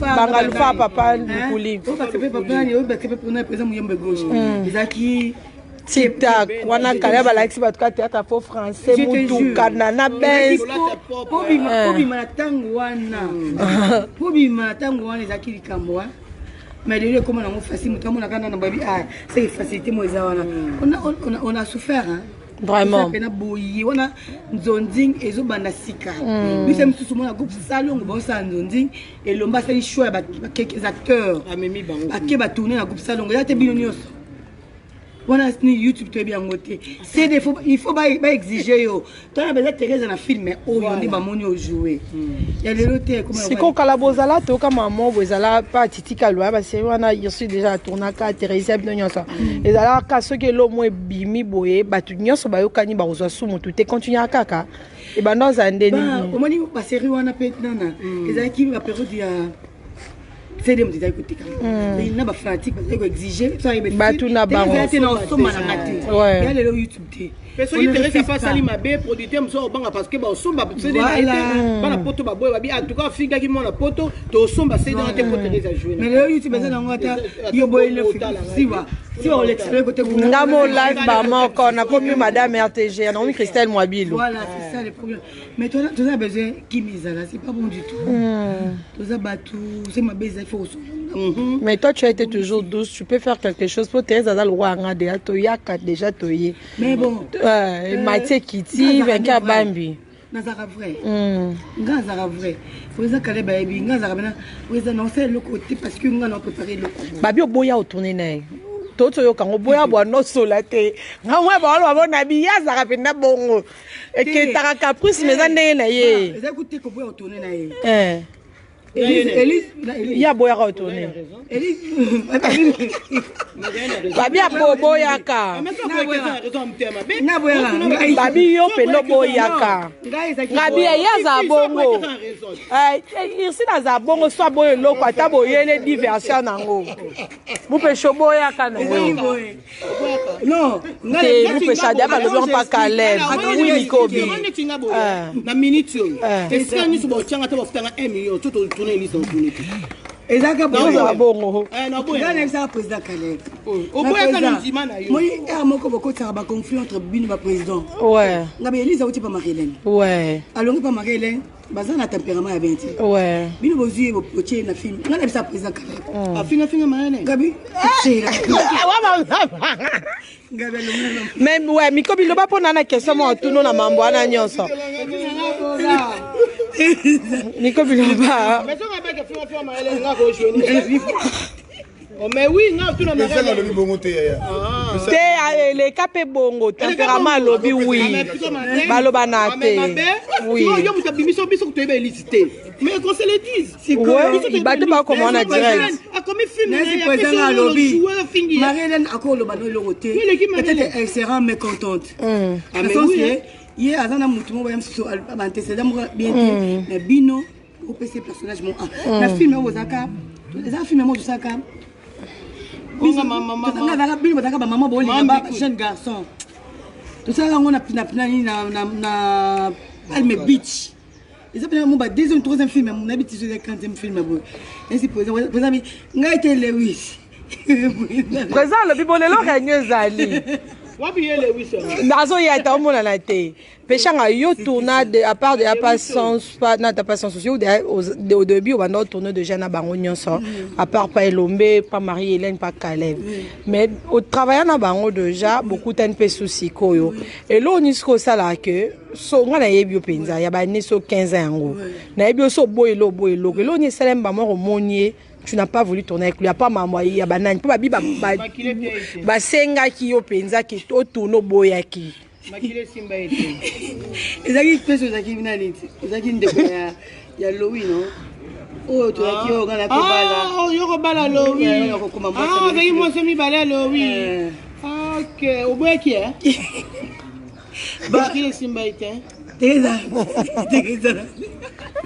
Bangalufa, papa Lukuli. Papa nani, oyo bakepe mpona président Muyembe Gauche, ezalaki Tiktak wana kala balakisi bato ka théâtre fo français, mutuka na benz. Pobima na ntango wana, pobima na ntango wana ezalaki likambo wa, mais lelo ekóma nango facile. Moto amonaka nana babi, ah, c'est facilité mo eza wana. On a souffert, hein. Vraiment. Pena boye wana nzonzing ezobanda sika, biso misusu mona groupe Salongo baosala nzonzing, Elomba asali choix ya baquelques acteurs, bake batourne na groupe Salongo. Eza te bino nyonso wana ni YouTube toyebi yango te. Cd, il faut baexige yo tona baza Thérèse na film oyo nde bamoni ojoue ya lelo te. Sikoyo kala bozala toyoka mama bo ezala pa titika lwa basérie wana, Ursule déjà atournaka, Thérésia, bino nyonso ezalaka. Soki elo mo ebimi boye, bato nyonso bayokani, bakozwa su motu te, continue kaka ebanda ozala ndeni. Omoni basérie wana mpe nana ezalaki bapériode ya CD, moto ezali koteka na bafanatique bazali koexige. Bato na bango. Te, na osomba nanga te ya lelo YouTube te. Mpe soki Therese afa asali mabe, producteur mosusu obanga parce que baosomba CD na ye te. Bana poto baboye, babi en tout cas afingaki mwana poto, tosomba CD wana te mpo Therese ajoue. Mais lelo YouTube eza nango, ata yo boye siwa siwa olekisa kote. Nga mo live bamoko nakomi madame RTG, nakomi Christelle Mwabilu. Voilà, c'est ça le problème. Mais toza besoin kimi ezala, c'est pas bon du tout. Toza bato se mabe eza, il faut kosolola. Mais toi, tu as été toujours douce, tu peux faire quelque chose po Thérèse aza lokwa yanga deya, toyaka déjà toye. Mais bon. Matie Kiti Venke Bambi. Nazalaka vrai, nga nazalaka vrai. Président Caleb ayebi nga nazalaka bena président, naosala eloko te parce que nga na préparé eloko. Babi oboya otourne na ye, toti oyoka ngo boya bwa nosola te, nga mwa bawalo babona bi ye azalaka mpenza bongo, eketaka caprice, mais eza ndenge na ye. Eza kuti koboya otourne na ye. Ye aboyaka otourne. Babi aboboyaka. Babi yo mpenza oboyaka. Ngabi ye aza bongo. Irsine aza bongo so aboya eloko ata boyele diversion nango. Mupesha oboyaka na yo. Te mupesha dia balobi yango mpa Caleb. Oui Mikobi. Na minute oyo. Esika nyonso baotianga ata bafutanga 1 million to tourne elise na tourne te. Ezalaka bongo. Bongo. Nga nayebisaka président Caleb. Oboyaka na ndima na yo. Moi heure moko bokotisaka ba conflit entre bino ba président. Ouais. Nga ba Elise auti pa Marie-Hélène. Ouais. Alongi pa Marie-Hélène baza na tempérament ya bien te. Ouais. Bino bozwi ye botie na film. Nga nayebisaka président Caleb. Afinga finga Marie-Hélène. Gabi. Gabi alongi na Mais ouais, Mikobi loba mpona na question moko tuno na mambo wana nyonso. Mikobi loba. Mais soki abaki afinga finga Marie-Hélène nga ko jouer. Oh mais oui, nga tuna Eza nalobi bongo te yaya. Te eleka mpe bongo tempérament alobi oui. Baloba na te. Oui. Yo moto abimisi biso toyeba Elise te. Mais qu'on se le dise. Ouais, bato bakoma na direct. Akomi film Nancy président alobi Marie-Hélène akoloba no eloko te Eleki Marie-Hélène. peut-être elle sera mécontente. Ah, Na mais sens oui, que hein. ye aza na motu moko ya mosusu baantécédent moko bien te na bino opesa personnage mo a na film oyo bozalaka eza film moko tosalaka Bonga mama mama. azalaka bino bazalaka bamama bolinga Mama ba Bikuli. jeune garçon tosalaka yango nani na Palme Beach eza mpena mo ba deuxième troisième film nayebi ti soki eza quantième film ya boye esi président bi ngai te Lewis. Président alobi bo lelo réunion ezali. Wapi ye Lewis? Nazoya ata omonana te. Peshanga yo tourna de, à part de ya pas sens pas na ta pas sans souci au début obanda otourne déjà na bango nyonso à part pa Elombe, pa Marie-Hélène, pa Caleb. Mais au travaillant na bango déjà bokutani mpe su sikoyo. Eloko nini sikoyo osalaka ke so nga nayebi yo mpenza ya bane so 15 ans yango. Nayebi yo so oboya eloko oboya eloko. Eloko nini esalemi bamoko omoni ye tu n'as pas voulu tourner avec lui à part mambo ya banani mpo babi Makile te ete. basengaki yo mpenza ke otourne oboyaki. Makile simba ete. Ezalaki mpeso ezalaki nani ti ezalaki ndeko ya Lowi no oyo tozalaki oyo nga nakobala. Ah, oyo kobala Lowi. Eh, oyo kokoma mwasi Ah, ya ozalaki mwasi mibale ya Lowi. Eh. Ok, oboyaki eh? Makile simba ete. Teresa Teresa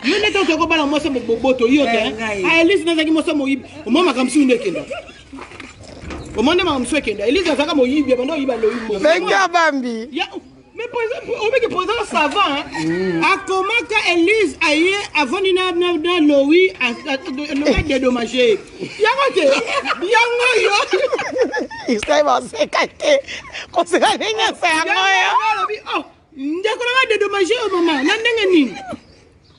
Yo nde ntango tokobala mwasi ya boboto yo te. Eh, ngai. Ah, Elise nazalaki mwasi ya moyibi. Omwa makambo mosusu nde ekenda. Omwa nde makambo mosusu ekenda. Elise azalaka moyibi, abanda oyiba Lowi mbongo. Benga Bambi. Ya, mais président, obiki président savant, hein? Akomaka Elise aye avandi na Lowi, Lowi dédommagé. Yango te, yango yo. Israel baseka te koseka ndenge nyonso yango yo. Yango alobi, oh, ndeko na nga dédommagé oyo mama, na ndenge nini?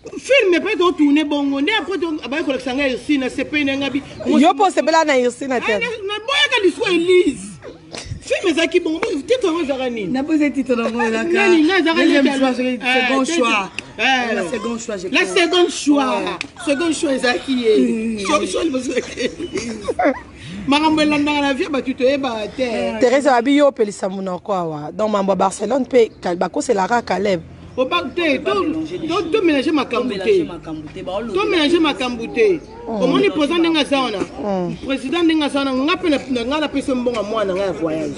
Film mpe totourne bongo nde après abayi kolakisa ngai Elsie na sepeli na ngai bi. Yo mpo osepela na Irsina te. Naboyaka lisusu Elise. Film ezalaki bongo, titre yango ezalaka nini? naposa titre nango ezalaka Nani, nga ezalaka deuxième neti choix soki second choix. Eh. La second choix je La crois. seconde choix. Second choix ezalaki ye. Choix liboso makambo elandaka na vie bato toyebaka te. Thérèse babi yo opelisa monoko awa donc mambo ya Barcelone mpe bakoselaka Caleb. Oba te tomélange makambo te. Tomélange makambo te. Omoni président ndenge aza wana. Président ndenge aza wana nga mpe nga napesi mbongo ya mwana ngai ya voyage.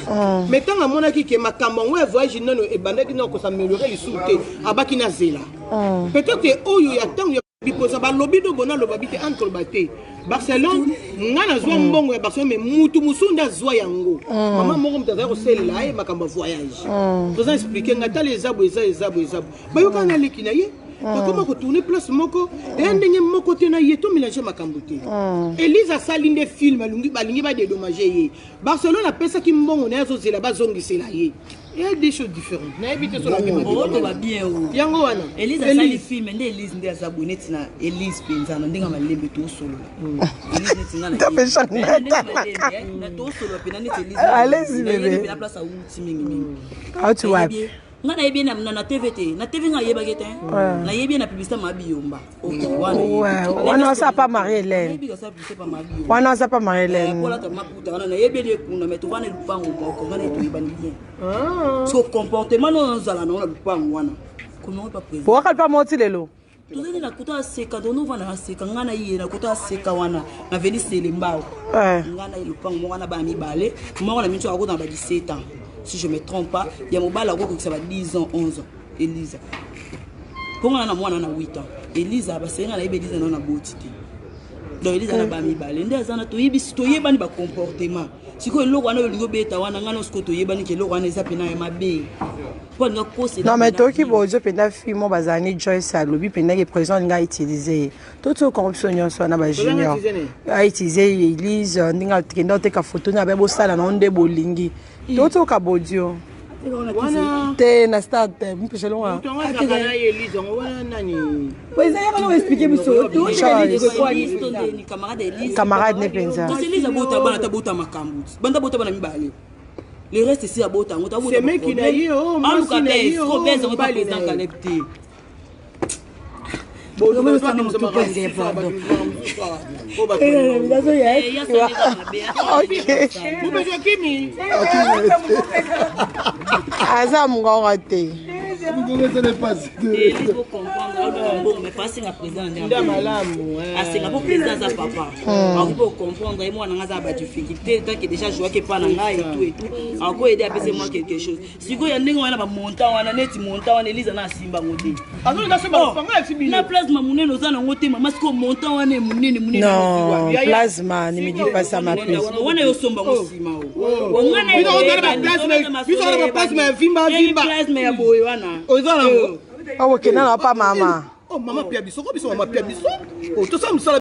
Mais ntango amonaki ke makambo yango ya voyage nano ebandaki na kosameliore lisusu te abaki na zela. Peut-être oyo ya ntango ya biposa balobi do bona aloba bi te ane koloba te Barcelone nga nazwa mbongo ya Barcelone mais mutu mosusu nde azwa yango. Mama moko moto azali kosalela ye makambo ya voyage. Toza explike nga tala eza boye eza eza boye eza boye bayokana na leki na ye bakoma kotourne place moko eya ndenge moko te na ye tomélange makambo te. Elise asali nde film balingi badédommage ye. Barcelone apesaki mbongo na ye azozela bazongisela ye. Eya des choses différentes nayebi te so oloba bien o. Yango wana Elise asali film nde Elise nde aza boye neti na Elise mpenza na ndenge ya malembe tosolola. Elise neti nga na Tapesha ye. ngata. Na ndenge ya malembe, na tosolola mpena neti Elise. Allez-y, Nayebi bébé. mpena place awuti mingimingi. Auti wapi? Nga nayebi ye na TV te na TV nga ayebaki te nayebi ye na publicité mabiyomba. Ok, wana Ouais, wana osa pa Marie-Hélène. nayebi kasala publicité pa mabiyomba. Wana oza pa Marie-Hélène. Kolata maputa wana nayebi ye kuna mais tovanda lupango moko nga naye toyebani bien. So comportement no ozala nango na lupango wana komoko pa président. Bowaka mpa moti lelo. Tozali na kota aseka, tonovanda na seka, ngai na ye na kota aseka wana na veni Selembao. Ngai na ye lopango moko na bana mibale, moko na miso akota na ba 17 ans si je me trompe pas, ya mobali akokokisa ba 10 ans, 11 ans. Elisa, mpo ngai na mwana na 8 ans, Elisa basenga nayebi Elisa nano na boti te. Donc Elisa na bana mibale nde aza na, toyebi, toyebani bacomportement. Sikoyo eloko wana olingi obeta wana, ngai na sikoyo toyebani ke eloko wana eza mpena ya mabe, mpo alinga kosela. Non, mais toyoki bozo mpenza fille mo bazala ni Joyce, alobi mpenza ke président alinga autilize ye. Toti ocorruption nyonso wana, bajunior autilize Elise ndenge akende oteka foto na be bosala nango nde bolingi. Toti oka bodio te na stade te mpesha longa. Explique biso. Camarade ne mpenza. Elise abota bana, tabota makambo banda bota bana mibale, le reste esi abota yango. Semeki na ye, oh, mwasi na ye, oh, aluka mobali na président ye. Caleb te. Pardon. Ok. Mubezokimi. Aza mongongo te. Elise, bocomprendre, aluka mbongo, mais fasenga président Nde malamu. Asenga mpo président aza papa, akoki mpo comprendre ye, mwana nga aza na badifficulté, tant que déjà jouaki epa na ngai etout et tout, akoyede apese moi quelque chose. Sikoyo ya ndenge wana, bamontant wana, neti montant wana, Elise na asimbango te. Azolinga so bafanga ya bino. Na plasma monene oza nango te, mama. Sikoyo montant wana e monene monene. Non, plasma ne me dit pas ça, ma puce. Wana yosomba ngo nsima. Biso ozala ba plasma, biso ozala ba plasma ya vimba vimba. Plasma ya boye wana. Oza nango. Okenda na pa mama. Oh, mama pia biso ko, biso mama pia biso. Oh, tosala mosala.